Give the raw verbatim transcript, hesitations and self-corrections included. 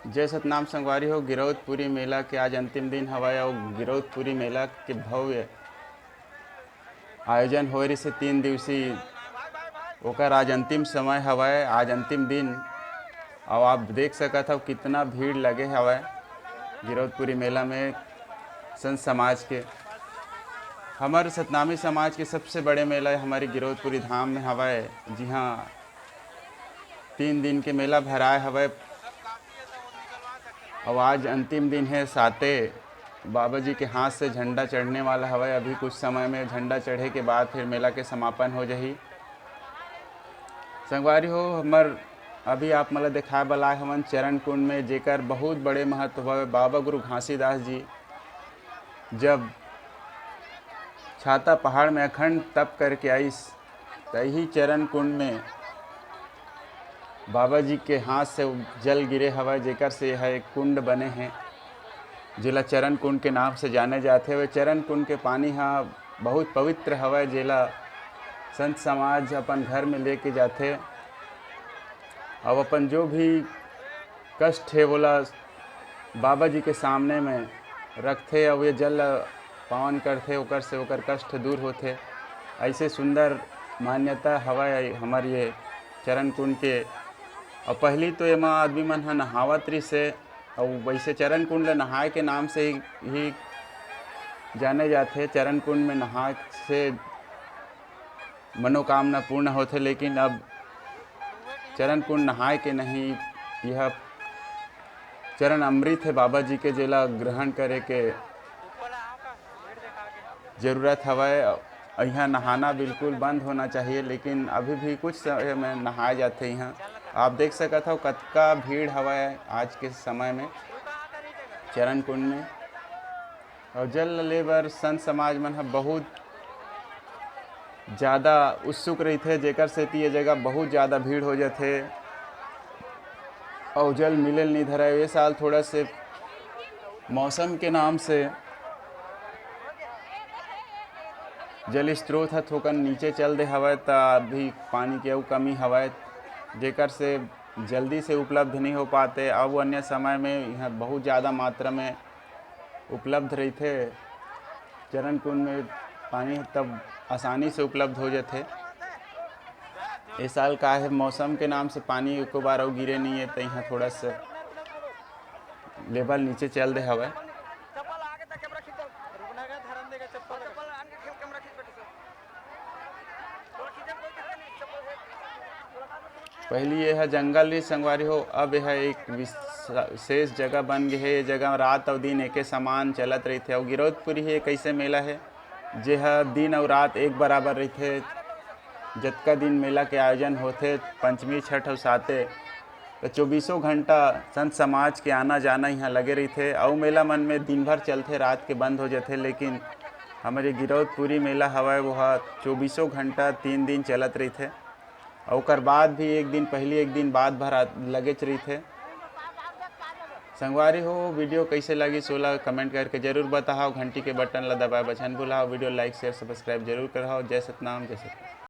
जय सतनाम संगवारी हो, गिरौदपुरी मेला के आज अंतिम दिन हवय अउ गिरौदपुरी मेला के भव्य आयोजन होए रिहिसे तीन दिवसीय, ओकर आज अंतिम समय हवय, आज अंतिम दिन। अउ आप देख सकत हव कितना भीड़ लगे हवय गिरौदपुरी मेला में संत समाज के। हमर सतनामी समाज के सबसे बड़े मेला हमारे गिरौदपुरी धाम में हवय, जिहाँ तीन दिन के मेला भराए हवय। अउ आज अंतिम दिन हे, साते बाबा जी के हाथ से झंडा चढ़ने वाला हवय। अभी कुछ समय में झंडा चढ़े के बाद फिर मेला के समापन हो जाही। संगवारी हो, हमर अभी आप मन ल देखाए बर आए हवन चरण कुंड में, जेकर बहुत बड़े महत्व हवय। बाबा गुरु घासीदास जी जब छाता पहाड़ में अखंड तप करके आइस, त इही चरण कुंड में बाबा जी के हाथ से जल गिरे हवय, जेकर से यह एक कुंड बने हे, जेला चरण कुंड के नाम से जाने जाथे। वह चरण कुंड के पानी ह बहुत पवित्र हवय, जेला संत समाज अपन घर में लेके जाथे। अब अपन जो भी कष्ट हे, वोला बाबा जी के सामने में रखथे अउ ये जल ल पावन करथे, ओकर से ओकर कष्ट दूर होथे। ऐसे सुंदर मान्यता हवय हमर ये चरण कुंड के। अउ पहली तो एमा आदमी मन ह नहावत रिहिसे, अउ वैसे चरण कुंड ल नहाए के नाम से ही, ही जाने जाथे। चरण कुंड में नहाए से मनोकामना पूर्ण होथे, लेकिन अब चरण कुंड नहाए के नहीं, यह चरण अमृत है बाबा जी के, जेला ग्रहण करे के जरूरत हवय। यहाँ नहाना बिल्कुल बंद होना चाहिए, लेकिन अभी भी कुछ समय में नहाए जाथे यहाँ। आप देख सकत हव कतका भीड़ हवय आज के समय में चरण कुंड में। और जल ले बर संत समाज मन ह बहुत ज़्यादा उत्सुक रहिथे, जेकर सेती ये जगह बहुत ज़्यादा भीड़ हो जाथे और जल मिले ल नहीं धरय। ये साल थोड़ा से मौसम के नाम से जल स्रोत ह थोकन नीचे चल दे हवय, त अभी पानी के अउ कमी हवय, जेकर से जल्दी से उपलब्ध नहीं हो पाते। अब अन्य समय में यहाँ बहुत ज़्यादा मात्रा में उपलब्ध रहिथे चरण कुंड में पानी, तब आसानी से उपलब्ध हो जाथे। ए साल का है, मौसम के नाम से पानी एको बार अउ गिरे नहीं है, तो यहाँ थोड़ा सा लेवल नीचे चल दे हवय। पहली ये है जंगल रिहिस संगवारी हो, अब यह एक विशेष जगह बन गए है। ये जगह रात और दिन एके समान चलत रहिथे। और गिरौदपुरी ही एक ऐसे मेला है, जेह दिन और रात एक बराबर रहिथे। जतका दिन मेला के आयोजन होथे, पंचमी, छठ और साते, तो चौबीसों घंटा संत समाज के आना जाना यहाँ लगे रहिथे। अउ मेला मन में दिन भर चलथे, रात के बंद हो जाथे, लेकिन हमर ये गिरौदपुरी मेला हवय, वो ह चौबीसों घंटा तीन दिन चलत रहिथे। अउ ओकर बाद भी एक दिन पहली, एक दिन बाद भर आ-, लगेच रहिथे। संगवारी हो, वीडियो कैसे लगी, सोला कमेंट करके जरूर बताओ। घंटी के बटन ला दबाए बचन भुलाओ। वीडियो लाइक, शेयर, सब्सक्राइब जरूर कराओ। जय सतनाम, जय सतनाम।